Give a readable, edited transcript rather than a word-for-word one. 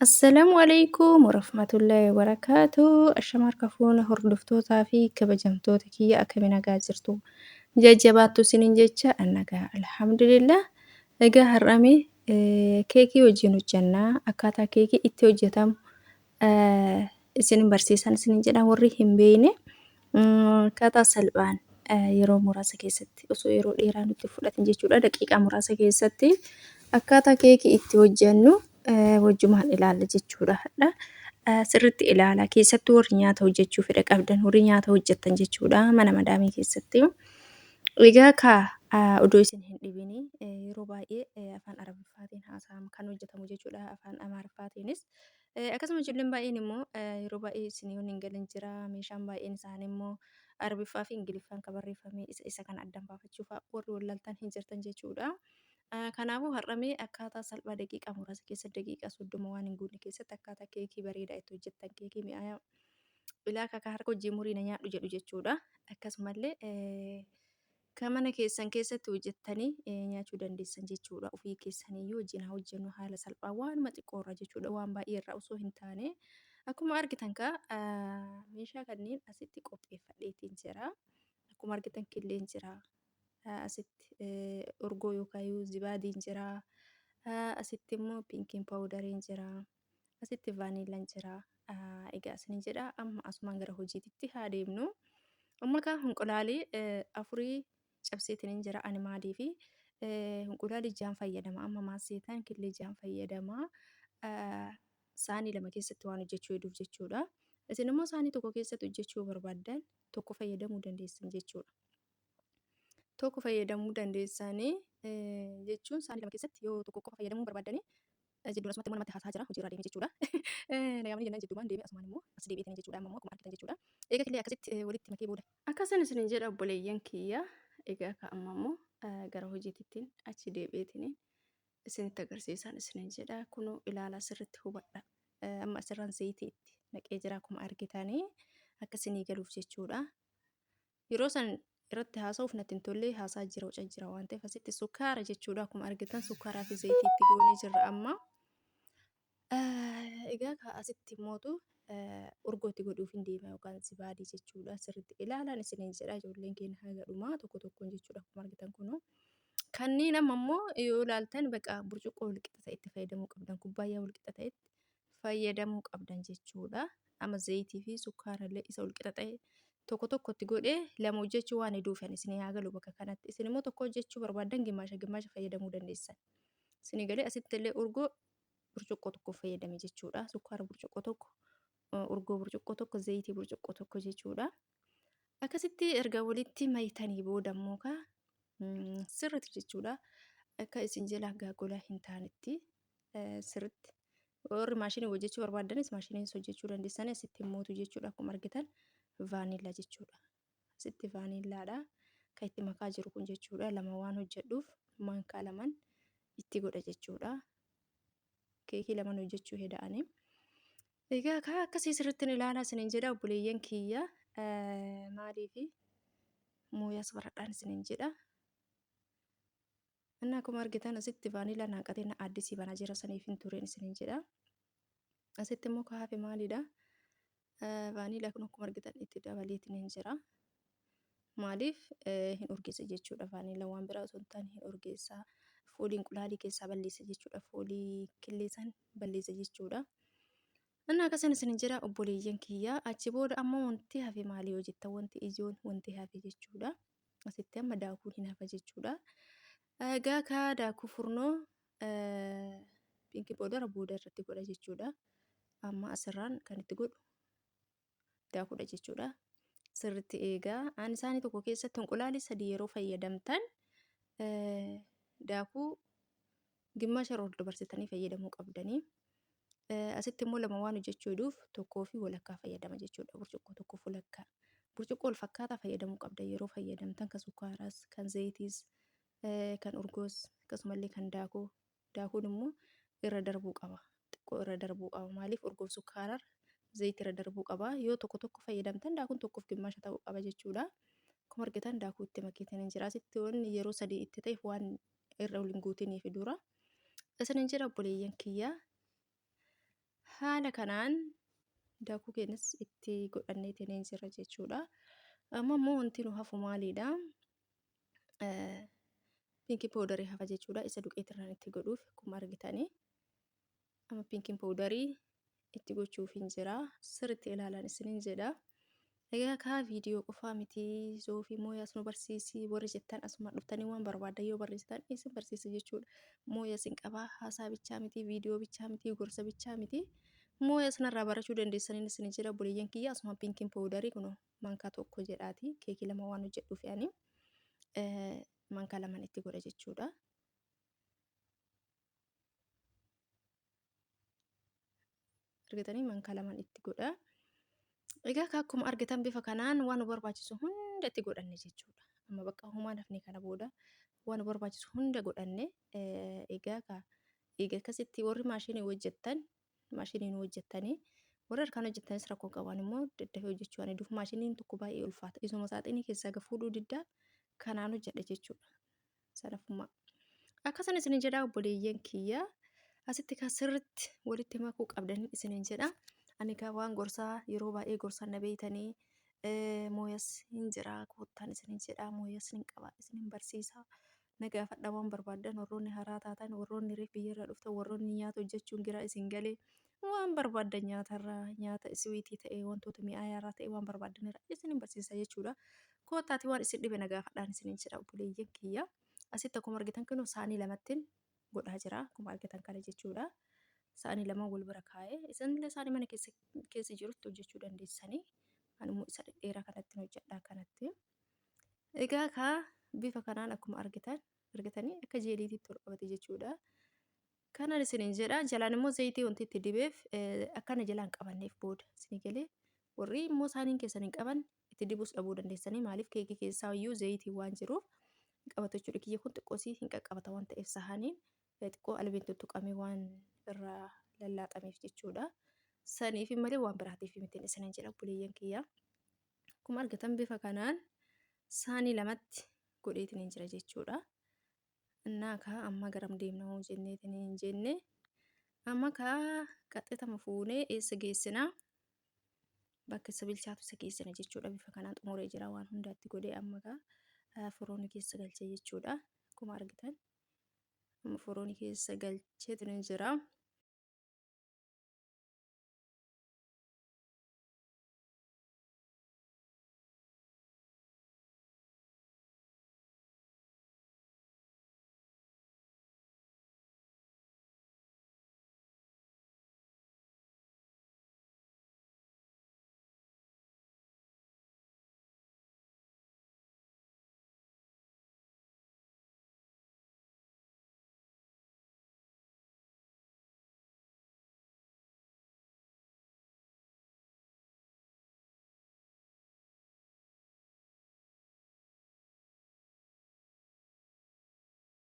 Assalaamu alaikum warahmatullaahi wabarakaatu. Ashama harka fuune hordoftootaa fi kabajamtoota kiyya, akkami nagaa jirtu? Jajjabaattu isiniin jecha, nagaa alhamdulillah. Egaa har'ame keekii wajjin hojjannaa, akkaataa keekii itti hojjetamu isin barsiisan isiniin jedha. Warri hin beekne akkaataa salphaan yeroo muraasa keessatti, osoo yeroo dheeraa nutti fudhatin jechuudha, daqiiqaa muraasa keessatti akkaataa keekii itti hojjennu wajjumaan ilaalla jechuudha. Hadha sirriitti ilaala, keessattuu warri nyaata hojjechuu fedha qabdan, warri nyaata hojjettan jechuudha, mana madaamii keessatti. Egaa kaa odoo isin hin dhibini, yeroo baay'ee afaan Arabiffaatiin haasa'am kan hojjetamu jechuudha, afaan Amaariffaatiinis. Akkasuma ijoolleen baay'een immoo yeroo baay'ee isin yoon hin galin jira, meeshaan baay'een isaanii immoo Arabiffaa fi Ingiliffaan kan barreeffame isa kana addaan baafachuu fa'a warri wallaaltan hin jirtan jechuudha. Kanaafuu har'amee akkaataa salphaa daqiiqaa muraasa keessatti, daqiiqaa 30 waan hin guunne keessatti, akkaataa keekii bareedaa itti hojjettan, keekii mi'aayaa ilaa kakaa harka hojii murii na nyaadhu jedhu jechuudha. Akkasumallee kan mana keessan keessatti hojjettanii nyaachuu dandeessan jechuudha. Ofii keessaniyyuu wajjin haa hojjennu, haala salphaa waanuma xiqqoo irraa jechuudha, waan baay'ee irraa osoo hin taane. Akkuma argitan kaa meeshaa kanneen asitti qopheeffadheetiin jira. Akkuma argitan killeen jira. Asitti urgoo yookaan zibaadiin jira. Asitti immoo pinkiin paawudariin jira. Asitti vaaniilaan jira. Egaa isinin jedha, amma asumaan gara hojiititti haa deemnu. Amma kaa hunqulaalii afurii cabseetiin jira ani, maalii fi hunqulaalii jaan fayyadama. Amma maasseetaan killee jaan fayyadama. Saanii lama keessatti waan hojjechuu hedduuf jechuudha. Isin immoo saanii tokko keessatti hojjechuu barbaaddan tokko fayyadamuu dandeessan jechuudha. Tokko fayyadamuu dandeessanii jechuun saanii lama keessatti yoo tokko qofa fayyadamuu barbaaddanii jidduun asumatti immoo namatti haasaa jira, hojiirraa deemee jechuudha. Na yaamanii jennaan jidduumaan deemee asumaan immoo as deebi'eetanii jechuudha. Amma immoo akkuma argitan jechuudha. Eega killee akkasitti walitti makee booda. Akkasin isinin jedha obboleeyyan kiyya. Egaa ka amma immoo gara hojiitittiin achi deebi'eetiniin isinitti agarsiisan isinin jedha. Kunoo ilaalaa, sirritti hubadha. Amma asirraan zayitii itti naqee jira akkuma argitanii, akka isinii galuuf jechuudha. Yeroo san irratti haasa'uuf natti hin tolle, haasaa jira, waca jira waan ta'eef. Asitti sukkaara jechuudha, akkuma argitan sukkaaraa fi zayitii itti goonee jirra amma. Egaa asitti immootu urgootti godhuuf hin deema yookaan zibaadii jechuudha. Sirriitti ilaalaan isiniin jedha ijoolleen keenya, haga dhumaa tokko tokkoon jechuudha, akkuma argitan kunoo. Kanneen amma immoo yoo ilaaltan baqa burcuqqoo walqixa ta'etti fayyadamuu qabdan, kubbaayyaa walqixa ta'etti fayyadamuu qabdan jechuudha. Amma zayitii fi sukkaara illee isa walqixa ta'e tokko tokkotti godhee lama hojjechuu waan heduufan isin haa galu bakka kanatti. Isin immoo tokko hojjechuu barbaaddan gimaasha gimaasha fayyadamuu dandeessan. Isin galee asitti illee urgoo burcuqqoo tokko fayyadame jechuudha. Sukkaara burcuqqoo tokko, urgoo burcuqqoo tokko, zayitii burcuqqoo tokko jechuudha. Akkasitti erga walitti maytanii booda immoo kaa sirriitti jechuudha. Akka isin jala gaagolaa hin taanetti sirriitti, warri maashinii hojjechuu barbaaddanis maashiniinis hojjechuu dandeessan. Asitti immootu jechuudha, akkuma argitan vaanillaa jechuudha. Asitti vaanillaadha kan itti makaa jiru kun jechuudha. Lama waan hojjedhuuf maankaa laman itti godha jechuudha. Keekii laman hojjechuu heda'anii. Egaa kaa akkasii sirriitti ilaalaa isiniin jedha obboleeyyan kiyya, maaliifi mooyaas baradhaan isiniin jedha. Inni akkuma argitan asitti vaanilaa naanqatee na addisii banaa jira, saniif hin tureen isiniin jedha. Asitti immoo ka hafe maalidha? Vaanilaa kun akkuma argitan itti dabaleetiin hin jira. Maaliif hin urgeessa jechuudha. Vaanilaa waan biraa osoo hin taane hin urgeessa. Foolii inqulaalii keessaa balleessa jechuudha. Foolii killee san balleessa jechuudha. Inni akkasiin isin jira obboleeyyan kiyya. Achi booda amma wanti hafe maali yoo jettan, wanti ijoon wanti hafe jechuudha. Asitti amma daakuun hin hafa jechuudha. Egaa kaa daakuu furnoo pinkii powdara booda irratti godha jechuudha. Amma asirraan kan itti godhu daakuudha jechuudha. Sirriitti eegaa. Ani isaanii tokko keessatti inqulaalii sadii yeroo fayyadamtan daakuu gimmaasha ol dabarsitanii fayyadamuu qabdanii. Asitti immoo lama waan hojjechuu hedduuf tokkoo fi walakkaa fayyadama jechuudha. Burcuqqoo tokkoof walakkaa. Burcuqqoo wal fakkaataa fayyadamuu qabda yeroo fayyadamtan, kan sukkaaraas, kan zayitiis, kan urgoos, akkasumallee kan daakuu. Daakuun immoo irra darbuu qaba. Xiqqoo irra darbuu qaba. Maaliif urgoof sukkaara zayitii irra darbuu qaba. Yoo tokko tokko fayyadamtan daakuun tokkoof gimmaasha ta'uu qaba jechuudha. Akkuma argitan daakuu itti makeetiin hin jira. Asitti wanni yeroo sadii itti ta'eef waan irra waliin guutiniif dura. Isinin jedha obboleeyyan kiyya. Haala kanaan daakuu keenyas itti godhanneetiin jira jechuudha. Amma immoo wanti nu hafu maalidha? Baking powderii hafa jechuudha. Isa duqeetirraan itti godhuuf akkuma argitanii. Amma baking powderii itti gochuuf hin jira. Sirriitti ilaalaan isiniin jedha. Egaa kaa viidiyoo qofaa miti, soofii mooyaas nu barsiisi warri jettan asuma dhuftanii waan barbaaddan yoo barreessitan isin barsiisa jechuudha. Mooyaas hin qabaa, haasaa bichaa miti, viidiyoo bichaa miti, gorsa bichaa miti. Mooyaas narraa barachuu dandeessaniin isin jira obboleeyyan kiyya. Asuma baking powderii kun maankaa tokko jedhaati, keekii lama waan hojjedhuuf ani maankaa lamaan itti godha jechuudha. Argatanii maankaa lamaan itti godha. Egaa akkuma argitan bifa kanaan waan nu barbaachisu hunda itti godhanne jechuudha. Amma bakka homaa nafne kana booda waan nu barbaachisu hunda godhanne. Egaa egaa akkasitti warri maashinii hojjettan maashiniin hojjettanii, warri harkaan hojjettanis rakkoo qaban immoo daddafee hojjechuu waan hedduuf maashiniin tokko baay'ee ulfaata. Isuma saaxinii keessaa gafuudhuu diddaa kanaan hojjedhe jechuudha. Sanafummaa. Akkasuma isinin jedha obboleeyyan kiyya. Asitti kan sirritti walitti makuu qabdan isinin jedha. Ani kan waan gorsaa yeroo baay'ee gorsaan na beeytanii, mooyas hin jira koottaan isinin jedha, mooyas hin qaba, isinin barsiisa. Na gaafadha waan barbaaddan, warroonni haraa taatan, warroonni reef biyyarraa dhuftan, warroonni nyaata hojjechuun giraa isin galee, waan barbaaddan nyaatarraa, nyaata sweetii ta'e, wantoota mi'aayaarraa ta'e, waan barbaaddanirraa isinin barsiisa jechuudha. Koottaati waan isin dhibe na gaafadhaan isinin jedha obboleeyyan kiyya. Asitti akkuma argitan kunoo saanii lamattiin godhaa jira akkuma argitan kana jechuudha. Saanii lama wal bira kaa'ee isinillee saanii mana keessa jirutti hojjechuu dandeessanii. Ani immoo isa dhedheeraa kanatti hojjedha kanatti. Egaa kaa bifa kanaan akkuma argitan argitanii akka jeeliitiitti ol qabate jechuudha. Kanan isinin jedha, jalaan immoo zayitii wanti itti dibeef akkana jalaan qabanneef booda isinii galee, warri immoo saaniin keessan hin qaban itti dibuus dhabuu dandeessanii, maaliif keekii keessaa iyyuu zayitii waan jiruuf qabatu jechuudha. Kiyya kun xiqqoosii hin qaqqabata waan ta'eef sahaniin xiqqoo albeen tuttuqamee waan irraa lallaaxameef jechuudha. Saniif malee waan biraatiif miti isinin jedha obboleeyyan kiyya. Akkuma argitan bifa kanaan saanii lamatti godheetiin hin jira jechuudha. Innaa kaa amma garam deemna hoo jenneetiin hin jenne, amma kaa qaxxitama fuunee eessa geessinaa? Bakka isa bilchaatu isa geessina jechuudha. Bifa kanaan xumuree jira, waan hundaatti godhee amma kaa forooni keessa galchee jechuudha. Akkuma argitan amma forooni keessa galcheetiin hin jira.